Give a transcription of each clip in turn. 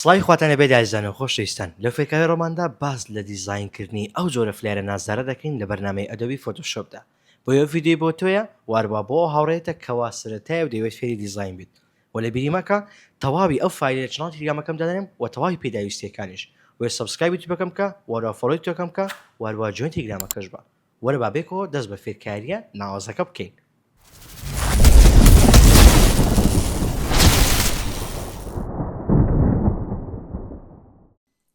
سڵاوی خواتان لێبێت ئازیزان و خۆشەویستان، لە فێرکاری ڕۆماندا باس لە دیزاین کردنی ئەو جۆرە flyer ە نازدارە دەکەین لە بەرنامەی Adobe Photoshop دا، بۆیە ئەو ڤیدیۆی بۆ تۆیە و هەروەها بۆ ئەو هاوڕێیەتە کەوا سەرەتایە و دەیەوێت فێری دیزاین بێت و لەبیری مەکە تەواوی ئەو فایلە لە channel تیلیگرامەکەم دادەنێم و تەواوی پێداویستیەکانیش، بۆیە subscribe یوتیوبەکەم بکە و هەروەها follow ی تۆکەم بکە و هەروەها join تیلیگرامەکەش بە. وەرە با بێکەوە دەست بە فێرکاریە ناوازەکە بکەین.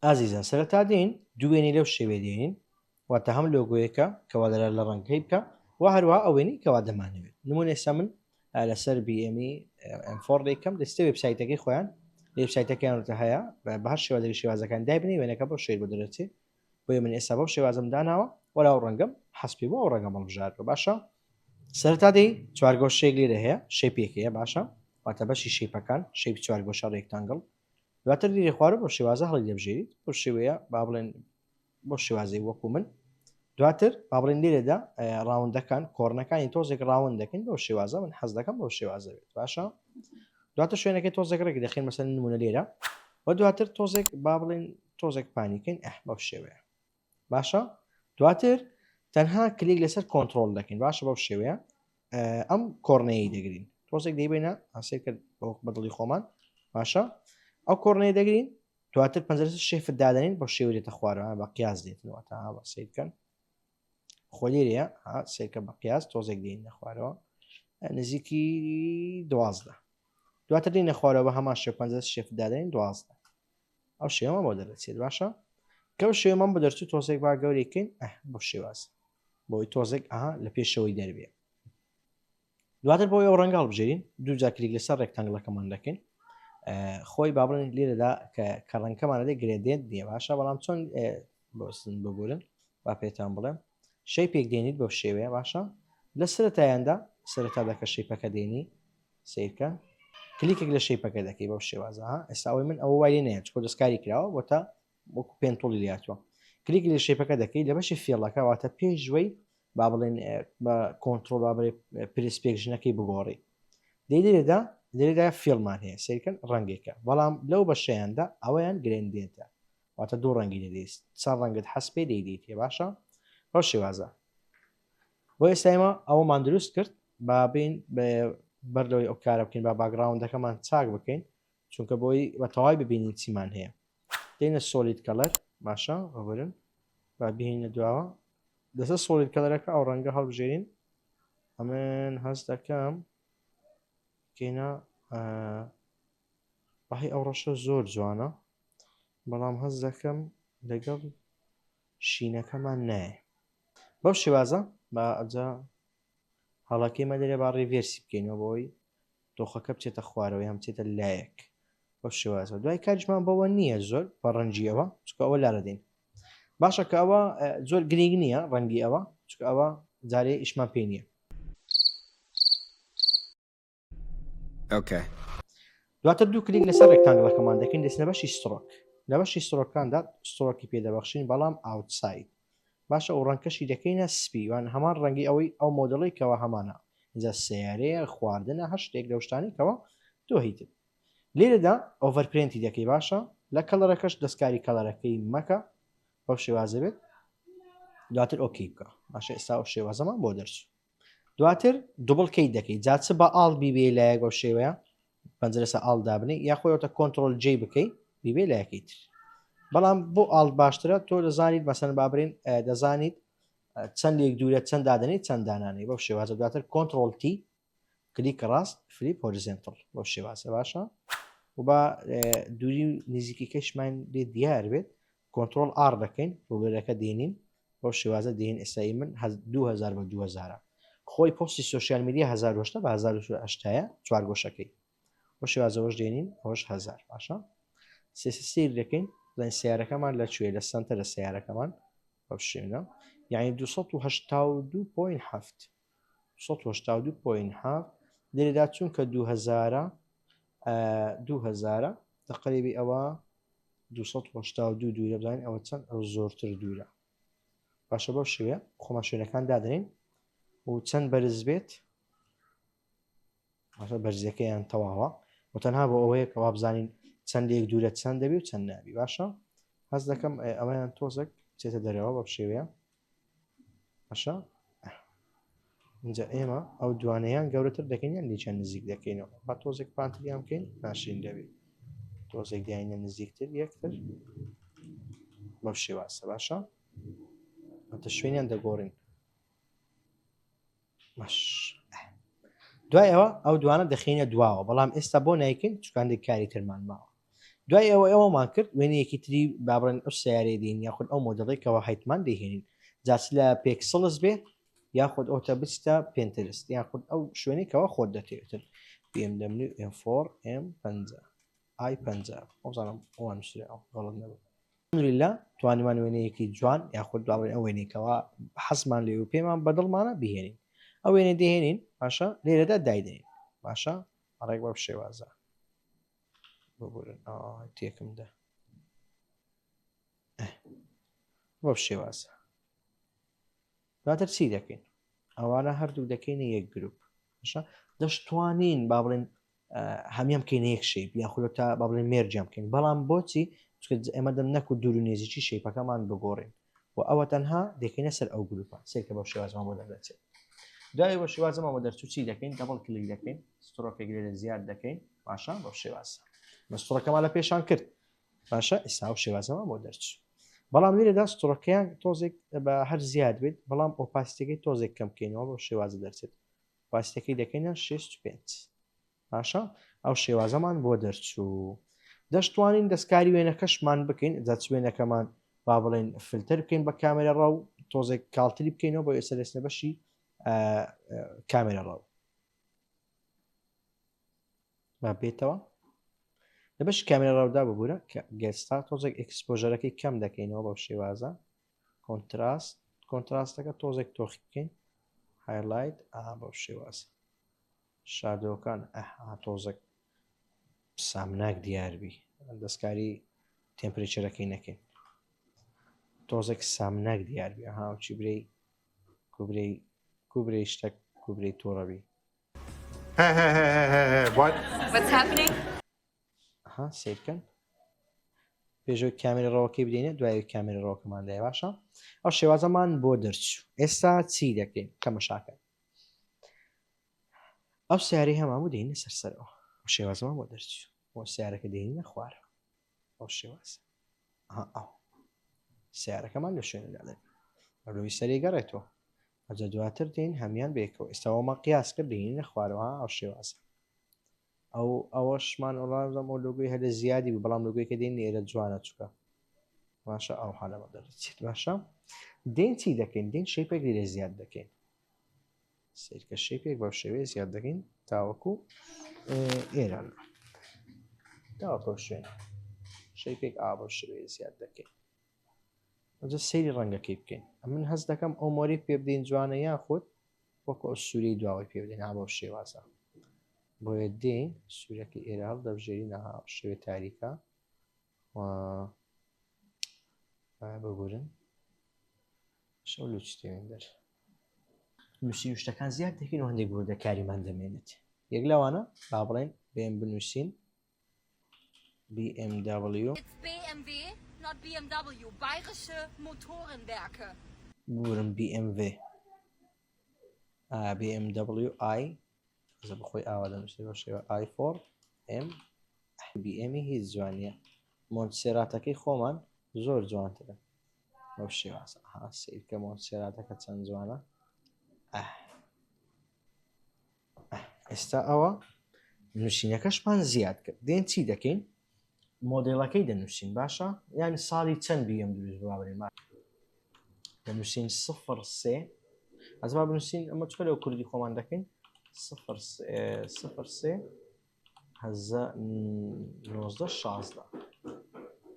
ئازیزان سەرەتا دێین دوو وێنەی لەو شێوەیە دێنین واتە هەم لۆگۆیەکە کەوا دەرا لە ڕەنگەکەی بکە و هەروەها ئەو وێنەی کەوا دەمانەوێت نمونە ئێستا من لەسەر BME M4 دەیکەم دەستە وێبسایتەکەی خۆیان وێبسایتەکەیان هەیە بە هەر شێوازێکی شێوازەکان دایبنی وێنەکە بۆ شێر بۆ دەرەچێت بۆیە من ئێستا بەو شێوازم داناوە وەلا ئەو ڕەنگەم حەز پێ بوو ئەو ڕەنگەم هەڵبژاردووە باشە سەرەتا دێی چوارگۆشەیەک لێرە هەیە shape ێک هەیە باشە واتە بەشی shape ەکان shape چوارگۆشە rectangle دواتر لێرە خوارە بۆ شێوازە هەڵی دەبژێریت بۆ شێوەیە با بڵێن بۆ شێوازی وەکو من دواتر با بڵێن لێرەدا round ەکان corner ەکانی تۆزێک round دەکەین بەو شێوازە من حەز دەکەم بەو شێوازە بێت باشە دواتر شوێنەکەی تۆزێک ڕێک دەخین مەسەن نمونە لێرە و دواتر تۆزێک با بڵێن تۆزێک پانیکەین ئەه بەو شێوەیە باشە دواتر تەنها کلیک لەسەر کۆنتترۆل دەکەین باشە بەو شێوەیە ئەم corner ەی دەگرین تۆزێک دەیبینە ئاسێ کرد بەدڵی خۆمان باشە ئەو corner ەی دەگرین دواتر پەنجەرە shift دادەنین بۆ شێوە دێتە خوارەوە بە قیاس دێتنەوە تا بە سیر بکەن خۆ لێرەیە سیرکە بە قیاس تۆزێک دێنە خوارەوە نزیکی 12 دواتر دێنە خوارەوە بە هەمان شێ پەنجە shift دادەنین 12 ئەو شێوەمان بۆ دەرەچێت باشە کەو شێوەمان بۆ دەرچوو تۆزێک با گەورەی کەین ئەه بۆ شێواز بۆی تۆزێک ئەها لە پێشەوەی دەربێ دواتر بۆ ئەو ڕەنگە هەڵبژێرین دوو جار کلیک لەسەر rectangle ەکەمان دەکەین خۆی با بڵێن لێرەدا کە ڕەنگەکەمان دەێ gradient نییە باشە بەڵام چۆن بۆسن ببورن با پێتان بڵێم shape ێک دێنیت بەو شێوەیە باشە لە سەرەتایاندا سەرەتا دەکە shape ەکە دێنی سیرکە کلیکێک لە shape ەکە دەکەی بەو شێوازە ها ئێستا ئەوەی من ئەوە وای لێ نەیە چکۆ دەستکاری کراوە بۆ تا وەکو pen tool ی لاتوە کلیک لە shape ەکە دەکەی لە بەشی fill ەکە واتە پێشوەی با بڵێن بە کۆنتترۆل با بڵێ perspection ەکەی بگۆڕی دەی لێرەدا لێرەدا fill مان هەیە سیرکەن ڕەنگێکە بەڵام لەو بەشەیاندا ئەوەیان gradient ە واتە دوو ڕەنگی دەدەیت چەند ڕەنگت حەز پێ دەیدەیت باشە بەو شێوازە بۆ ئێستا ئێمە ئەوەمان دروست کرد با بین بەر لەوەی ئەو کارە بکەین با background ەکەمان چاک بکەین چونکە بۆی بە تەواوی ببینین چیمان هەیە دێنە solid color باشە ببورن با بهێنە دواوە لەسەر solid color ەکە ئەو ڕەنگە هەڵبژێرین ئەمن هەست دەکەم کەینە بەهی ئەو ڕەشە زۆر جوانە بەڵام هەست دەکەم لەگەڵ شینەکەمان نایە بەو شێوازە با ئەجا هەڵەکەی مەدەرێ با reverse ی بکەینەوە بۆی دۆخەکە بچێتە خوارەوە یان بچێتە لایەک بەو شێوازە دوای کاریشمان بەوە نییە زۆر بە ڕەنگی ئەوە چکە ئەوە لارەدەین باشە کە ئەوە زۆر گرنگ نییە ڕەنگی ئەوە چکە ئەوە جارێ ئیشمان پێ نییە Okay. دواتر دوو کلیک لەسەر rectangle ەکەمان دەکەین دەچنە بەشی stroke لە بەشی stroke ەکاندا stroke ی پێدەبەخشین بەڵام outside باشە و ڕەنکەشی دەکەینە سپی وان هەمان ڕەنگی ئەوەی ئەو مۆدڵی کەەوە هەمانە اینجا سیارەیە خواردنە هەر شتێک لەو شتانی کەەوە تۆ هیتت لێرەدا overprint ی دەکەی باشە لە color ەکەش دەستکاری color ەکەی مەکە بەو شێوازە بێت دواتر okay بکە باشە ئێستا ئەو شێوازەمان بۆ دەرچوو دواتر duplicate دەکەی جا چ بە Alt بیبێ لایەک بەو شێوەیە پەنجەرەسە Alt دابنێ یاخۆیەوەتە control J بکەی بیبێ لایەکەی تر بەڵام بۆ Alt باشترە تۆ دەزانیت مەسەن بابرین دەزانیت چەند لێک دوورە چەند دادنێ چەند دانانێ بەو شێوازە دواتر control T کلیک ڕاست flip horizontal بەو شێوازە باشە و با دووری نزیکی کەشمان لێ دیار بێت control R دەکەین ruler ەکە دێنین بەو شێوازە دێن ئێستای من 2000 بە 2000 خۆی پۆستی social media 1080 بە 1080 چوارگۆشەکەی بۆ شێوازەوەش دێنین ئەوەش هزار باشە سێ سیر دەکەین بڵێن سیارەکەمان لە کوێ لە سنتەر لە سیارەکەمان بەو شوێنە یعنی 282.7 282.7 لێرەدا چونکە 2000 2000 تقریبی ئەوە 282 دوورە بزانین ئەوە چەند ئەو زۆرتر دوورە باشە بەو شێوەیە خۆمان شوێنەکان دادەنین و چەند بەرز بێت باشە بەرزیەکەیان تەواوە و تەنها بۆ ئەوەیە کە وابزانین چەند لێک دوورە چەند دەبی و چەند نابی باشە هەست دەکەم ئەوەیان تۆزێک بچێتە دەرەوە بەم شێوەیە باشە اینجا ئێمە ئەو دوانەیان گەورەتر دەکەین یان لێکیان نزیک دەکەینەوە با تۆزێک پانتریان بکەین ناشرین دەبێت تۆزێک دیاینە نزیکتر یەکتر بەم شێوازە باشە ئەتە شوێنیان دەگۆڕین باش دوای ئەوە ئەو دوانە دەخینە دواوە بەڵام ئێستا بۆ نایکەین چکاندێک کاری ترمان ماوە دوای ئەوە ئەوەمان کرد وێنەیەکی تری بابڕێن ئەو سیارەی دێن یاخود ئەو مۆدڵێک کەەوە هەیتمان دەهێنین جاچ لە Pexels بێ یاخود ئەوتە بچتە Pinterest یاخود ئەو شوێنێکەوە خۆت دەتێتن BMW M4 M5 i 50 ئەوزانم ئەوان نووسرا غەڵەت نەبوو الحمدللە توانیمان وێنەیەکی جوان یاخود باڵێن ئەو وێنەیەکەوە حەزمان لێ و پێمان بەدڵمانە بهێنین ئەو وێنە دەهێنین باشە لێرەدا دایدەین باشە ڕێک بەم شێوازە ببورن تێکمدا بەم شێوازە دواتر چی دەکەین ئەوانە هەردوو دەکەینە یەک گروپ باشە دەشتوانین با بڵێن هەمیان بکەینە یەک shape یاخود تا با بڵێن merge یان بکەین بەڵام بۆچی چونکە ئێمە دەم نەکو دوور و نێزیکی shape ەکەمان بگۆڕین و ئەوە تەنها دەکەینە سەر ئەو گروپە سێکە بەو شێوازمان بۆ دەردەچێت دوای بە شێوازەمان بۆ دەرچوو چی دەکەین double click دەکەین stroke ێک لێرە زیاد دەکەین باشە بەو شێوازە بە stroke ەکەمان لە پێشان کرد باشە ئێستا ئەو شێوازەمان بۆ دەرچوو بەڵام لێرەدا stroke ەکەیان تۆزێک بە هەر زیاد بێت بەڵام opacity ەکەی تۆزێک کەم بکەینەوە بەو شێوازە دەرچێت opacity ەکەی دەکەینە 65 باشە ئەو شێوازەمان بۆ دەرچوو دەشتوانین دەستکاری وێنەکەشمان بکەین جا چ وێنەکەمان با بڵێن فلتەر بکەین بە camera raw تۆزێک کاڵتری بکەینەوە بۆ ئێستا لەسنە بەشی camera raw با بێتەوە لە بەش camera raw دا ببوورە کە گەستا تۆزێک exposure ەکەی کەم دەکەینەوە بەو شێوازە contrast contrast ەکە تۆزێک تۆخی بکەین highlight ئا بەو شێوازە shadow کان ئەه تۆزێک سامناک دیاربی دەستکاری temperature ەکەی نەکەین تۆزێک سامناک دیاربی ئەها چی برەی کوبرەی کوبرەی شتەک کوبرەی تۆڕەبی Hey, hey, hey, hey, hey, hey, what? What's happening? ها سیرکەن پێشەوەی camera raw ەکەی بدەینە دوای camera raw ەکەمان دای باشە ئەو شێوازەمان بۆ دەرچوو ئێستا چی دەکەین تەمەشاکە ئەو سیارەی هەمان بوو دەینە سەر سەرەوە ئەو شێوازەمان بۆ دەرچوو بۆ سیارەکە دێنینە خوارەوە ئەو شێواز ئەو سیارەکەمان لە شوێنەدا دەبێت ڕووی سەری گەڕێتەوە ئەجا دواتر دێین هەمان بێکەوە ئێستاوەمان قیاس کرد دێنینە خوارەوە ئەو شێوازە ئەو ئەوەشمان ئۆڵازم ئەو لۆگۆی هەر لە زیادی بوو بەڵام لۆگۆی کە دێن ئێرە جوانە چووکە باشە ئەو حالەمە دەرچێت باشە دێن چی دەکەین دێن shape ێک لێرە زیاد دەکەین سیرکە shape ێک بەو شێوەیە زیاد دەکەین تاوەکو ئێران تاوەکو شوێن shape ێک ئا بەو شێوەیە زیاد دەکەین ئەجا سەیری ڕەنگەکەی بکەین ئەمن هەست دەکەم ئەو مۆری پێ بدەین جوانە یاخود وەکو ئەو سووری دواوەی پێ بدەین ئا بەو شێوازە بۆیە دێین سوورەکەی ئێرە هەڵدەبژێرین ئەها شێوێ تاریکە و ببورن شەو لوچ تێوێن دەر نووسین و شتەکان زیاد دەکەین و هەندێک وردەکاریمان دەمێنێت یەک لەوانە با بڵێن بێن بنووسین BMW. It's BMW, not BMW. Bayerische Motorenwerke. ببورن BMW. BMW i ئەزە بەخۆی ئاوا دەنووسێت بە شێوە i4 M BM هیچ جوان نییە مۆنتسێراتەکەی خۆمان زۆر جوانترە بەو شێوازە ها سیرکە مۆنتسێراتەکە چەند جوانە ئەه ئێستا ئەوە نووسینەکەشمان زیاد کرد دێن چی دەکەین مۆدێڵەکەی دەنووسین باشە یعنی ساڵی چەند BM دروست بابرێن دەنووسین سفر سێ ئەز با بنووسین ئەمە چکە لەو کوردی خۆمان دەکەین سفر سێ هەزە 19 16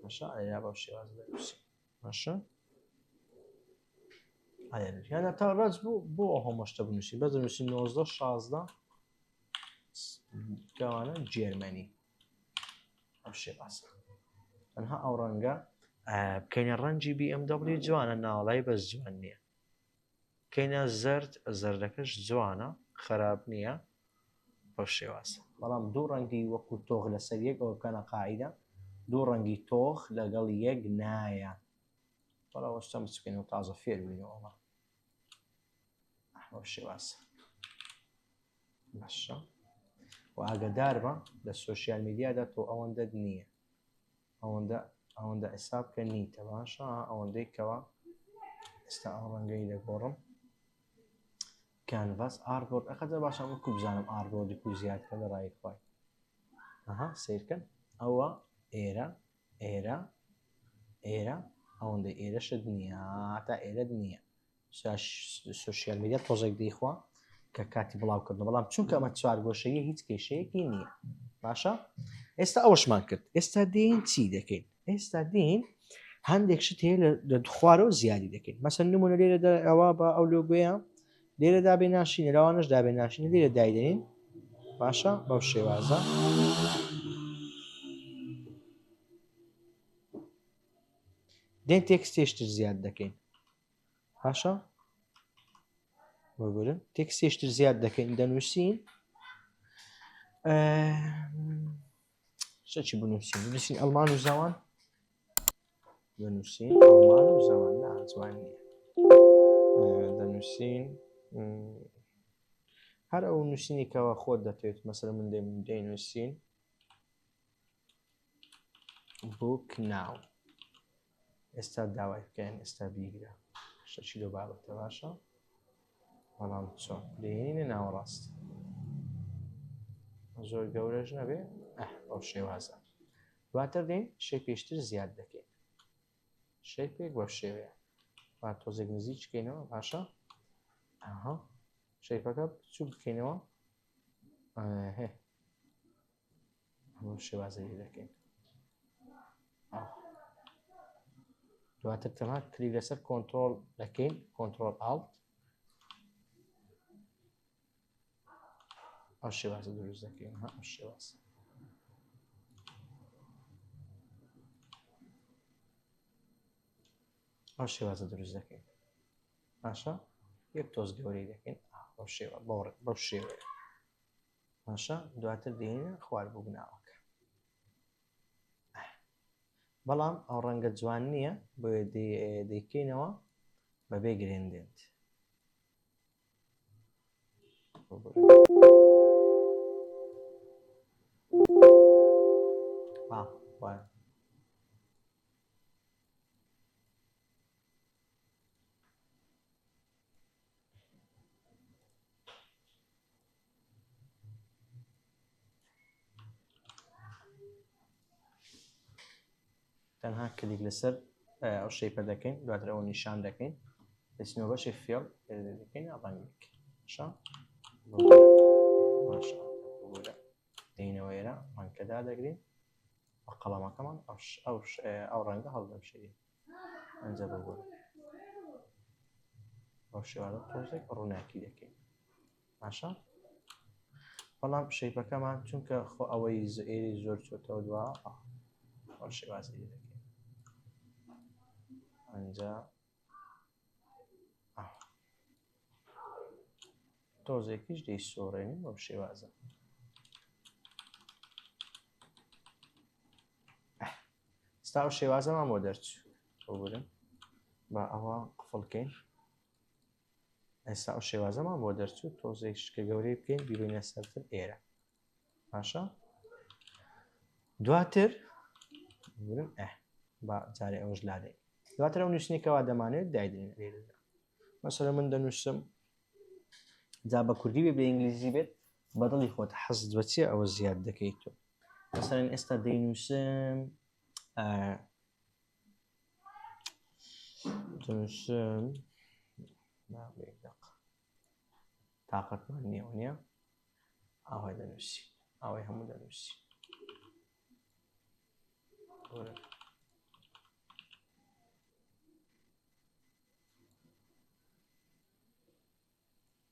باشە ئەیا بەو شێواز دەنووسین باشە یانە تا ڕەج بوو بۆ ئەو هەموو شتە بنووسین بەس دەنووسین 19 16 کەوانە Germany ئەم شێوازە تەنها ئەو ڕەنگە بکەینە ڕەنگی BMW جوانە ناوەڵای بەس جوان نییە بکەینە زەرد زەردەکەش جوانە خراپ نییە بەو شێوازە بەڵام دوو ڕەنگی وەکو تۆغ لەسەر یەک ئەوە بکەنە قاعیدە. دوو ڕەنگی تۆخ لەگەڵ یەک نایە. وەڵا وەستە بچکەین و تازە فێر بووینەوە. بەو شێوازە باشە و ئاگادار بە لە social media دا تۆ ئەوەندەت نییە ئەوەندە ئەوەندە حساب کە نیتە باشە ئەوەندەی کەوا ئێستا ئەو ڕەنگەی دەگۆڕم canvas artboard ئەخەجە باشە من کو بزانم artboard ی کو زیاد کە لە ڕای خوای ئەها سیرکەن ئەوە ئێرە ئێرە ئێرە ئەوەندە ئێرەشت نییە تا ئێرەت نییە social media تۆزێک دەیخوا کە کاتی بڵاوکردن بەڵام چونکە ئەمە چوارگۆشەیە هیچ کێشەیەکی نییە باشە ئێستا ئەوەشمان کرد ئێستا دێین چی دەکەین ئێستا دێین هەندێک شت هەیە لە خوارەوە زیادی دەکەین مەسەن نمونە لێرە ئەوە بە ئەو لۆگۆیە لێرە دابێ ناشینە لەوانەش دابێ ناشینە لێرە دایدەین باشە بەو شێوازە دێن text ێشتر زیاد دەکەین باشە ببورن text ێشتر زیاد دەکەین دەنووسین شەچی بنووسین بنووسین ئەڵمان و زەوان دەنووسین ئەڵمان و زەوان نا جوان نییە دەنووسین هەر ئەو نووسینی کەەوە خۆت دەتێت مەسەر من دێم دەینووسین book now ئێستا داوای بکەین ئێستا بیگرە شەچی لۆ بابەتە باشە بەڵام چۆن دێنینە ناوەڕاست زۆر گەورەش نەبێ ئەو شێوازە دواتر دێن shape ێشتر زیاد دەکەین shape ێک بەو شێوەیە با تۆزێک نزیک بکەینەوە باشە ئەها shape ەکە بچوک بکەینەوە هێ ئەو شێوازە لێ دەکەین دواتر تەنها کلیک لەسەر کۆنترۆڵ دەکەین control alt ئەو شێوازە دروست دەکەین ها ئەو شێواز ئەو شێوازە دروست دەکەین باشە یەک تۆز گەورەی دەکەین ئەو شێوە بەو شێوەیە باشە دواتر دێنە خوار بوو بناوەکە بەڵام ئەو ڕەنگە جوان نییە بۆیە دەیکەینەوە بەبێ gradient. وایە. تەنها کلیک لەسەر ئەو shape ە دەکەین دواتر ئەوە نیشان دەکەین دەچینەوە بەشی fill دەکەین ڕەنگێک باشە باشە دێینەوە ئێرە ڕەنگەکە دادەگرین بە قەڵەمەکەمان ئەو ڕەنگە هەڵدەبژێرین ئەنجا ببورە بەو شێوازە تۆزێک ڕووناکی دەکەین باشە بەڵام shape ەکەمان چونکە خۆ ئەوەی ئێری زۆر چۆتەوە دوا ئەو شێوازی دەکەین ئەنجا تۆزێکیش دەیسۆڕێنین بەو شێوازە ستا ئەو شێوازەمان بۆ دەرچوو ببورن با ئەوە قفڵکەین ئێستا ئەو شێوازەمان بۆ دەرچوو تۆزێک شکە گەورەی بکەین بیبینە سەرتر ئێرە باشە دواتر ببورن ئە با جارێ ئەوش لادەین دواتر ئەو نووسنی کەوا دەمانێت دایدرین لێرەدا مەسەلە من دەنووسم جا بە کوردی بێ بە ئینگلیزی بێت بەدڵی خۆت حەزت بە چیە ئەوە زیاد دەکەیت تۆ مەسەلەن ئێستا دەینووسم دەنووسم تاقەتمان نییە نییە ئاوای دەنووسی ئاوای هەموو دەنووسی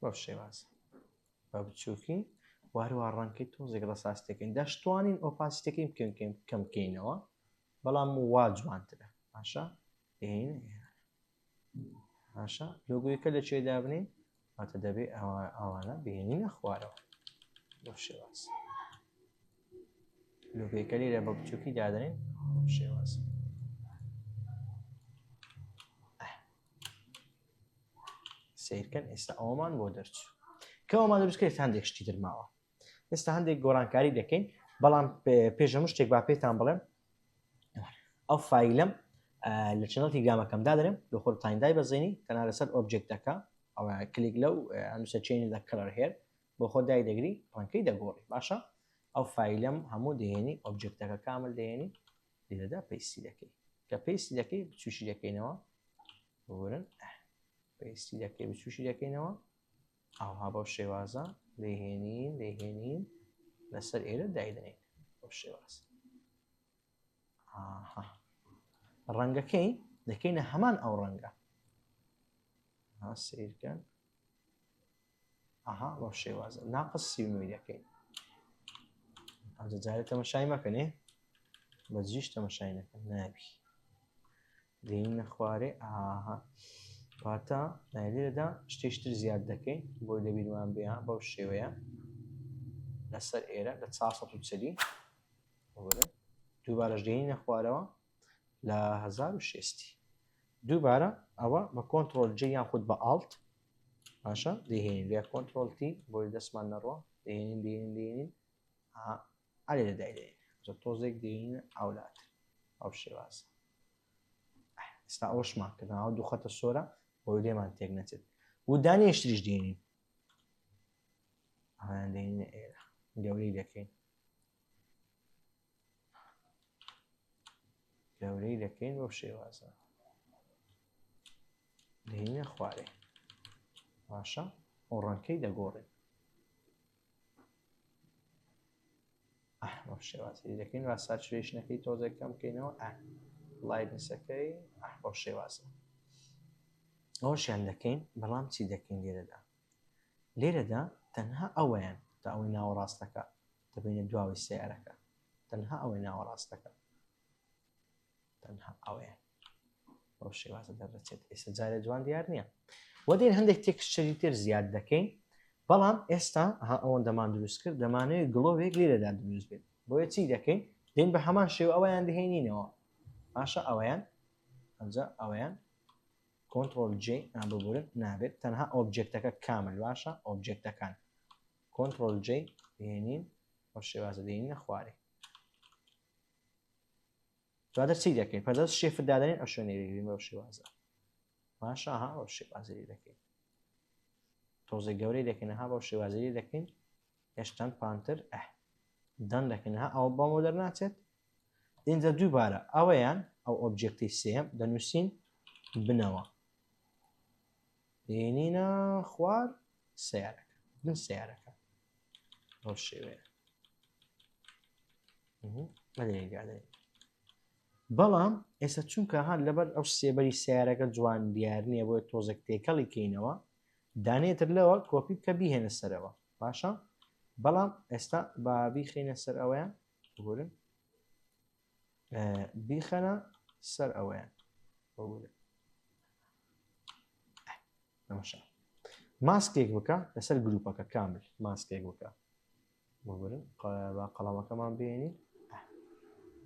بەو شێوازە بە بچووکی واروە ڕەنگەکەی تۆزێک ڕەساس دەکەین دەشتوانین opacity ەکەی بکەین کەم بکەینەوە بەڵام وا جوانترە باشە باشە لۆگۆیەکە لە چێ دابنین واتە دەبێ ئەوانە بهێنینە خوارەوە بۆ شێواز لۆگۆیەکە لێرە بە بچووکی دادنین شێواز سیرکەن ئێستا ئەومان بۆ دەرچوو کە ئەومان دروست کرد هەندێک شتی تر ماوە ئێستا هەندێک گۆڕانکاری دەکەین بەڵام پێش هەموو شتێک با پێتان بڵێم ئەو file ەم لە channel تیلگرامەکەم دادەنێم لە خۆر تایندای بەزێنی تەنها لەسەر object ەکە ئەوە کلیک لەو ئەنووسە change the color here بۆ خۆ دای دەگری ڕەنگەکەی دەگۆڕی باشە ئەو file ەم هەموو دێنی object ەکە کامل دێنی لێرەدا paste ی دەکەی کە paste ی دەکەی بچوشی دەکەینەوە بورن paste ی دەکەی بچوشی دەکەینەوە ئاوها بەو شێوازە دەیهێنین دەیهێنین لەسەر ئێرە دایدەنین بەو شێواز ئاها ڕەنگەکەی دەکەینە هەمان ئەو ڕەنگە ها سیرکەن ئەها بەو شێوازە ناقس 39 دەکەین ئەوجا جارێ تەمەشای مەکەنێ بە جیش تەمەشای نەکەن نابی دێینە خوارێ ئاها واتە لێرەدا شتێشتر زیاد دەکەین بۆی لەبیرمان بێ بەو شێوەیە لەسەر ئێرە لە 440 دووبارەش دێنینە خوارەوە لە 1060 دووبارە ئەوە بە control J یان خود بە Alt باشە دەهێنین لە control T بۆی دەستمان نەڕوە دەهێنین دێنین دێنین ئەلێ لە دایدەین تۆزێک دێنین ئەولات ئەو شێوازە ئێستا ئەوشمان کردنەوە دوو خەتە سۆرە بۆی لێمان تێک نەچێت و دانێشتریش دێنین ئەویان دێنین ئێرە گەورەی دەکەین گەورەی دەکەین بەو شێوازە دێنە خوارێ باشە ئەو ڕەنکەی دەگۆڕین بەو شێوازی دەکەین وا saturation ەکەی تۆزێک کەم بکەینەوە lightness ەکەی بەو شێوازە ئەوشیان دەکەین بەڵام چی دەکەین لێرەدا لێرەدا تەنها ئەوەیان تا ئەوەی ناوەڕاستەکە دەبینە دواوەی سیارەکە تەنها ئەوەی ناوەڕاستەکە تەنها ئەوەیە بەو شێوازە دەردەچێت ئێستا جارێ جوان دیار نییە وە دێن هەندێک texture ی تر زیاد دەکەین بەڵام ئێستا ها ئەوەندەمان دروست کرد دەمانەوێت glow ێک لێرەدا دروست بێت بۆیە چی دەکەین دێن بە هەمان شێوە ئەویان دەهێنینەوە باشە ئەویان ئەجا ئەویان control J ببورن نابێت تەنها object ەکە کامل باشە object ەکان control J دێنین بەو شێوازە دێنینە خوارێ دواتر چی دەکەین پەردەست shift دادەنین ئەو شوێنەی دەگرین بەو شێوازە باشە ها بەو شێوازەی دەکەین تۆزێک گەورەی دەکەین ها بەو شێوازەی دەکەین هێشتان پانتر ئە دەن دەکەین ها ئەوە بەمەوە دەرناچێت ئینجا دووبارە ئەوەیان ئەو object ی سێم دەنووسین بنەوە دێنینە خوار سیارەکە بن سیارەکە بەو شێوەیە بەڵام ئێستا چونکە هاات لەبەر ئەو سێبەری سیارەکە جوان دیار نییە بۆیە تۆزێک تێکەڵی کەینەوە دانێتر لەوە کۆپی بکە بیهێنە سەرەوە باشە بەڵام ئێستا با بیخینە سەر ئەوەیان بگورن بیخەنە سەر ئەوەیان بگورن تەماشا ماسکێک بکە لەسەر گروپەکە کامل ماسکێک بکە بگورن با قەڵەمەکەمان بێنین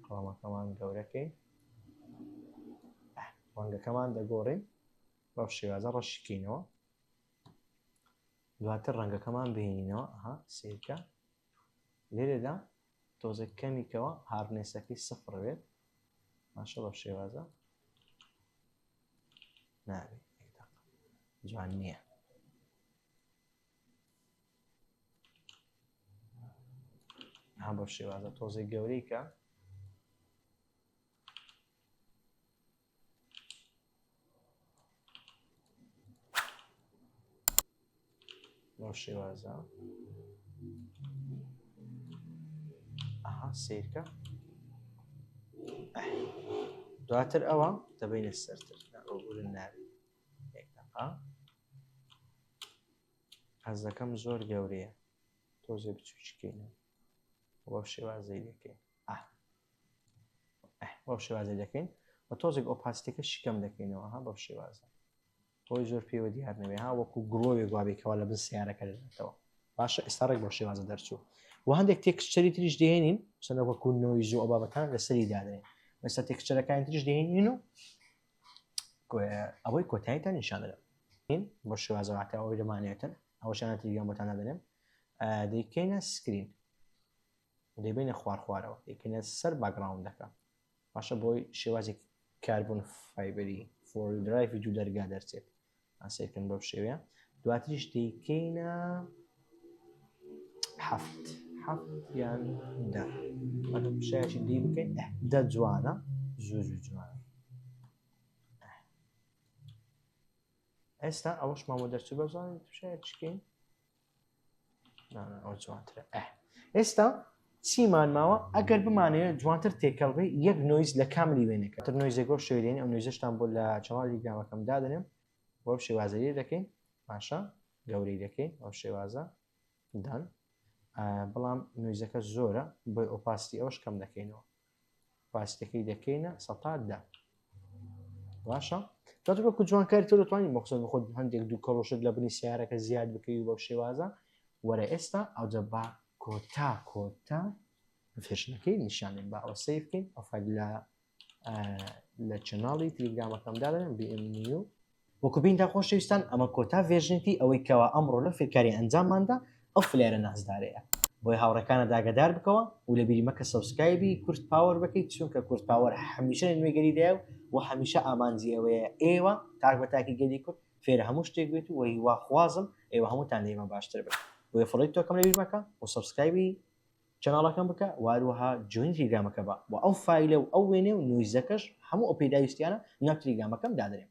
قەڵەمەکەمان گەورەکەین ڕەنگەکەمان دەگۆڕین بەو شێوازە ڕەشیکەینەوە دواتر ڕەنگەکەمان بهێنینەوە ئەها سیرکە لێرەدا تۆزێک کەمیکەوە hardness ەکەی سفر بێت باشە بەو شێوازە نابێت جوان نییە ها بەو شێوازە تۆزێک گەورەی کە بەو شێوازە ئەها سیرکە دواتر ئەوە دەبینە سەرتر بورن ناوی یەک دقا حەزەکەم زۆر گەورەیە تۆزێ بچووکینە بەو شێوازەی دەکەین بەو شێوازە دەکەین و تۆزێک opacity ەکە شکەم دەکەینەوە ها بەو شێوازە بۆی زۆر پێوە دیار نەبێ ها وەکو glow ێک وابێ کەوا لە بن سیارەکە دەداتەوە باشە ئێستا ڕێک بەو شێوازە دەرچوو و هەندێک texture ی تریش دێنین چەندە وەکو noise و ئەو بابەتان لەسەری دادەنێن. ئێستا texture ەکانی تریش دێنین و ئەوەی کۆتاییتان نیشان دەدەم بۆ شێوازەواتە ئەوەی دەمانێتن ئەوەشانە تریگەم بۆتان دادەنێم دەیکەینە screen دەیبینە خوار خوارەوە دەیکەینە سەر background ەکە باشە بۆی شێوازی carbon fiber ی four drive ی دوو دەرگا دەرچێت ئاسەیکەن بەو شێوەیە دواتریش دەیکەینە هەفت هەفت یان دە شایەکی دی بکەین دە جوانە زوو زوو جوانە ئێستا ئەوەش مامۆ دەرچوو بەزانین شایەت چکەین ئەوە جوانترە ئێستا چیمان ماوە ئەگەر بمانەوێت جوانتر تێکەڵ بێ یەک noise لە کاملی وێنەکە تر noise ێک بۆ شوێنێن ئەو noise ەشتان بۆ لە channel ی گامەکەم دادەنێم بۆ شێوازەری دەکەین باشە گەورەی دەکەین ئەو شێوازە دان بەڵام noise ەکە زۆرە بۆی opacity ئەوش کەم دەکەینەوە opacity ەکەی دەکەینە سەتا دە باشە دواتر وەکو جوانکاری تۆ دەتوانانی مەخصوص بخۆت هەندێک دوو کەڵۆشت لە بنی سیارەکە زیاد بکەی و بەو شێوازە وەرە ئێستا ئەوجە با کۆتا کۆتا version ەکەی نیشانێن با ئەوە save بکەین ئەو file لە لە channel ی تلیگرامەکەم دادەنێم BM نیو وەکو بینتان خۆشەویستان ئەمە کۆتا version ێتی ئەوەی کەوا ئەمڕۆ لە فێرکاری ئەنجامماندا ئەو flare ە نازدارەیە بۆیە هاوڕێکانت ئاگادار بکەوە و لەبیری مەکە subscribe ی کورد پاوەر بکەیت چونکە کورد پاوەر هەمیشە لە نوێگەریدایە و هەمیشە ئامانجی ئەوەیە ئێوە تاک بە تاکی گەلی کورد فێرە هەموو شتێک بێت و هیواخوازم ئێوە هەمووتان لە ئێمە باشتر بن بۆیە follow ی تۆکەم لەبیر مەکە و subscribe ی channel ەکەم بکە و هەروەها join تلیگرامەکە بە و ئەو file ە و ئەو وێنەی و noise ەکەش هەموو ئەو پێداویستیانە ناو تلیگرامەکەم دادەنێم.